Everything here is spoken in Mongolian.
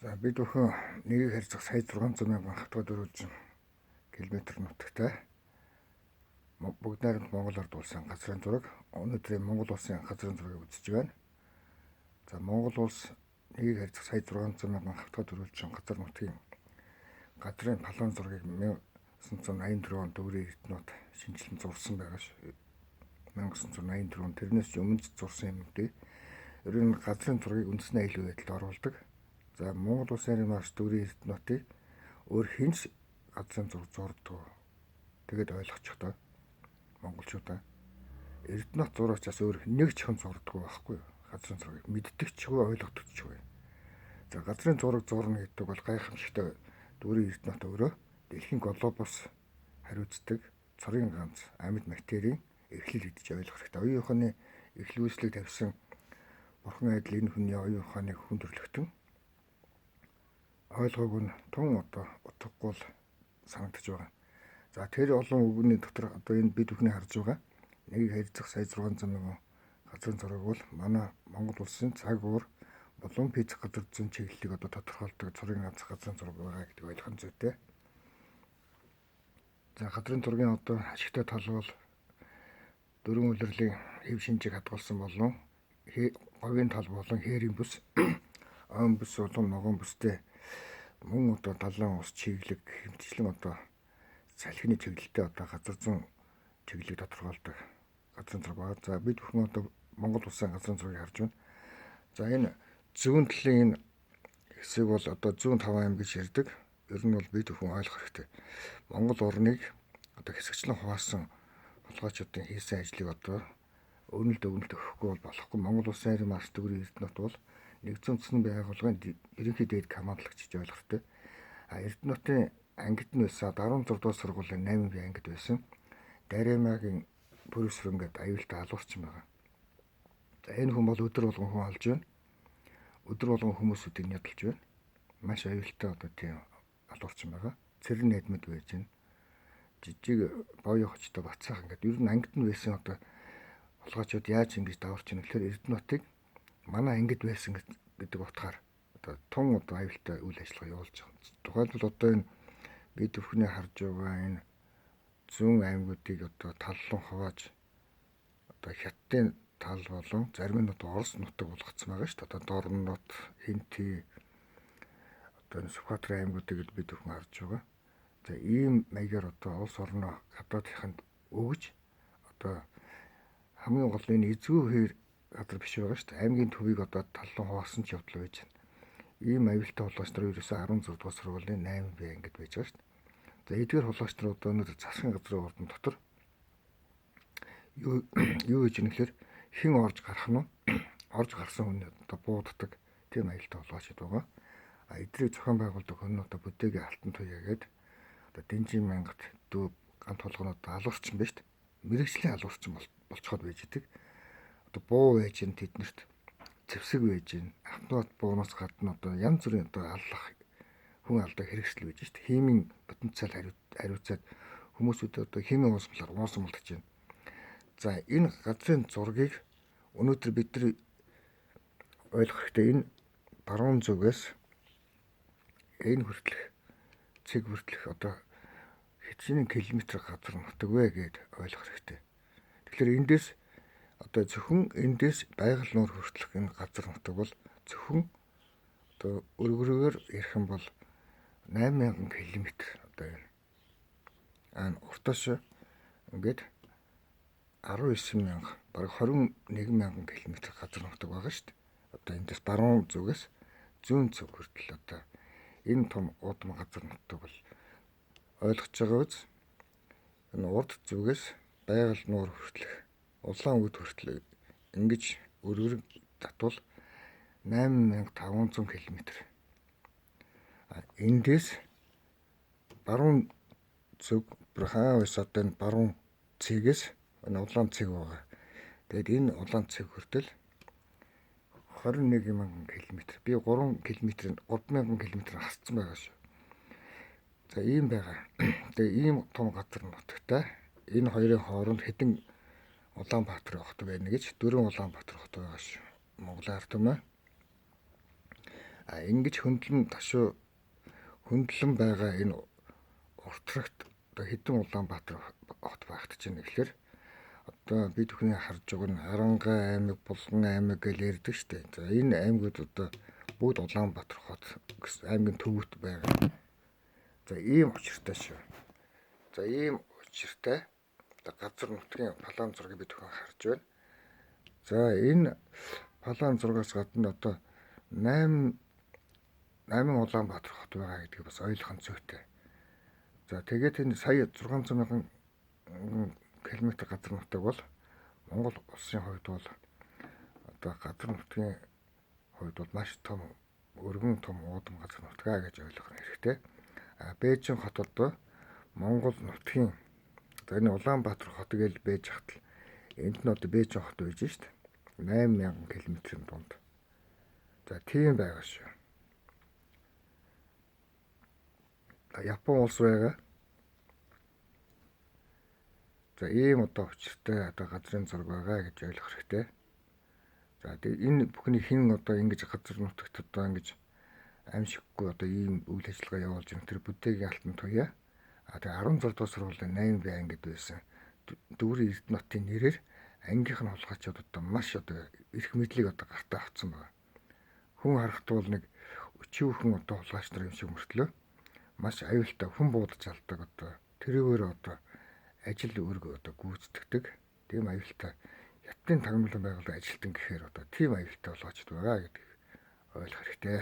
За бид бүхэн нэгийг харьцах сая 600 мянган хавтгай дөрвөлжин километр нутагтай бүгд найрамд Монгол ард улсын газрын зураг, өнөөдрийн Монгол улсын газрын зургийг үзэж байна. За Монгол улс нэгийг харьцах сая 600 мянган хавтгай дөрвөлжин газар нутгийн газрын палан зургийг 1984 онд Дүүрийн Эрдэнэт шинжилэн зурсан байгаа ш. 1984 он тэрнээс ч өмнө зурсан юм дээ. Ер нь газрын зургийг үндэсний аюулгүй байдалд оруулдаг. За Монгол улсын марш Дүүрийн Эрдэнэтийг өөр хэн ч газрын зураг зурдаг. Тэгээд ойлгочих тоо. Монголчуудаа Эрдэнэт зураачаас өөр нэг ч хүн зурдаггүй байхгүй юу? Газрын зургийг мэддэг ч үгүй, ойлгодог ч үгүй. За газрын зураг зурна гэдэг бол гайхамшигтай Дүүрийн Эрдэнэт өөрөө дэлхийн глобус хариуцдаг цорын ганц амьд материйн эхлэл гэж ойлгох хэрэгтэй. Оюун ухааны эхлэл үүслийг тавьсан бурхан адил энэ хүний оюун ухааныг хүн төрлөختөн ойлгоогүй нь тун одоо утгагүй л санагдаж байгаа. За тэр олон үгний дотор одоо энэ бид бүхний харж байгаа нэгийг харьцах сая 600 мянган газрын зураг бол манай Монгол улсын цаг уур болон физик газар зүйн чиглэлийг одоо тодорхойлдог цорын ганц газрын зураг байгаа гэдэг ойлгох нь зүйтэй. За газрын зургийн одоо ашигтай тал бол дөрвөн улирлын хэв шинжийг хадгалсан болон говийн тал болон хээрийн бүс, ойн бүс болон ногоон бүстэй мөн одоо далайн ус чиглэг хэмтчлэн одоо салхины чиглэлтэй одоо газар зүүн чиглэлийг тодорхойлдог газрын зураг байна. За бид бүхэн одоо Монгол улсын газрын зургийг харж байна. За энэ зүүн талын энэ хэсэг бол одоо зүүн 5 аймаг гэж ярьдаг. Ер нь бол бид бүхэн ойлгох хэрэгтэй. Монгол орныг одоо хэсэгчлэн хуваасан хулгайчдын хийсэн ажлыг одоо өрнөлт өгнөлт өгөхгүй бол болохгүй. Монгол улсын ариун марш Дүүрийн Эрдэнэт бол нэгдсэн үндэсний байгууллагын ерөнхий дээд командлагч гэж ойлгох хэрэгтэй. А Эрдэнэтийн ангид нь байсан 16 дугаар сургуулийн 8 б ангид байсан. Даримагийн профессор ингээд аюултай алуурчин байгаа. За энэ хүн бол өдөр болгон хүн олж байна. Өдөр болгон хүмүүсүүдийг нядалж байна. Маш аюултай одоо тийм алуурчин байгаа. Цэрэн найдмад байж байна. Жижиг боёо хочтой бацаах ингээд ер нь ангид нь байсан одоо хулгайчууд яаж ингэж даварч ийн гэхээр Эрдэнэтийг манай ангид байсан гэдэг утгаар одоо тун одоо аюултай үйл ажиллагаа явуулж байгаа. Тухайлбал одоо энэ бид бүхний харж байгаа энэ зүүн аймагуудыг одоо таллан хувааж одоо Хятадын тал болон зарим нь одоо Орос нутаг болгоцсон байгаа шүү дээ. Одоо Дорнот, Хинти, одоо энэ Сүхбаатар аймагуудыг бид бүхэн харж байгаа. За ийм маягаар одоо улс орноо гадаадынханд өгж одоо хамгийн гол нь энэ эзгүй хээр газар биш байгаа шүү дээ. Аймгийн төвийг одоо таллан хуваасан ч явдал байж байна. Ийм аюултай хулгайч нар ерөөсөө 16 дугаар сургуулийн 8 Б ангид байж байгаа шүү дээ. За эдгээр хулгайч нар одоо өнөөдөр засгийн газрын ордон дотор юу гэж юм гэхээр хэн орж гарах нь орж гарсан хүн одоо бууддаг тийм аюултай хулгайчид байгаа. А эдрийг зохион байгуулдаг хүн одоо бүдээгийн алтан туяа гээд одоо дэнжин мянгат дүү гант толгонод алуурчин байна шүү дээ. Мэргэжлийн алуурчин болцоход байж идэг. Одоо буу байж гин тэднэрт зэвсэг байж гин автомат буунаас гадна одоо янз бүрийн одоо аллах хүн алдаг хэрэгсэл байж шүү дээ. Химийн потенциал хариуцаад хүмүүсүүд одоо химийн уусмалаар уусмалдаж байна. За энэ газрын зургийг өнөөдөр бид нар ойлгох хэрэгтэй. Энэ баруун зүгээс энэ хүртэлх цэг хүртэлх одоо хэдийн километр газар нутаг вэ гэд ойлгох хэрэгтэй. Тэгэхээр эндээс одоо зөвхөн эндээс байгаль нуур хүртэлх энэ газар нутаг бол зөвхөн одоо өргөрөөр ярих юм бол 8000 км одоо энэ. Аа уртаас ингээд 19 мянга бараг 21 мянган км газар нутаг байгаа шүү дээ. Одоо эндээс баруун зүгээс зүүн зүг хүртэл одоо энэ том удам газар нутаг бол ойлгож байгаа үз. Энэ урд зүгээс байгаль нуур хүртэлх улаан үд хүртэл ингэж өргөрөг татвал 8500 км. Эндээс баруун зүг хаа байсан одоо энэ баруун цэгээс энэ улаан цэг байгаа. Тэгээд энэ улаан цэг хүртэл 21 мянган км. Би 3 км 3000 км хасцсан байгаа шүү. За ийм байгаа. Тэгээ ийм том газар нутагтай энэ хоёрын хооронд хэдэн Улаанбаатар хот байна гэж дөрвөн Улаанбаатар хот байгаа шүү. Монголын ард түмэн. А ингэж хөндлөн ташуу хөндлөн байгаа энэ уртрагт одоо хэдэн Улаанбаатар хот багтаж байна гэхээр одоо бид бүхний харж байгаа нь Арангай аймаг, Булган аймаг гэж ярьдаг шүү дээ. За энэ аймагуд одоо бүгд Улаанбаатар хот гэсэн аймгийн төвөт байгаа. За ийм учиртай шүү. За ийм учиртай одоо газар нутгийн план зургийг бид бүхэн харж байна. За энэ план зургаас гадна одоо 8 Улаанбаатар хот байгаа гэдгийг бас ойлгох нь зүйтэй. За тэгээд энэ сая 600 мянган километр газар нутаг бол Монгол улсын хувьд бол одоо газар нутгийн хувьд бол маш том өргөн том уудам газар нутгаа гэж ойлгох нь хэрэгтэй. А Бээжин хот одоо Монгол нутгийн одоо энэ Улаанбаатар хот гэж бэж хатал энд нь одоо Бээжин хот байж шít 8000 км-ийн дунд. За тийм байгаа шүү. Япон улс байгаа. За ийм одоо учиртай одоо газрын зураг байгаа гэж ойлгох хэрэгтэй. За тэгээ энэ бүхний хэн одоо ингэж газар нутагт одоо ингэж аимшиггүй одоо ийм үйл ажиллагаа явуулж байгаа тэр бүдээгийн алтан туяа. А тэгээ 16 дугаар сургуулийн 8 Б ангид байсан. Дүүрийн Эрдэнэтийн нэрээр ангийнх нь хулгайчуд одоо маш одоо эрх мэдлийг одоо гартаа авцсан байна. Хүн харахад бол нэг өчүүхэн одоо хулгайч нар юм шиг мөртлөө маш аюултай хүн буудаж алдаг одоо тэрүүгээр одоо ажил үүрэг одоо гүйцэтгэдэг. Тийм аюултай хятадын тагнуулан байгууллагын ажилтан гэхээр одоо тийм аюултай болгоочд байгаа гэдгийг ойлгох хэрэгтэй.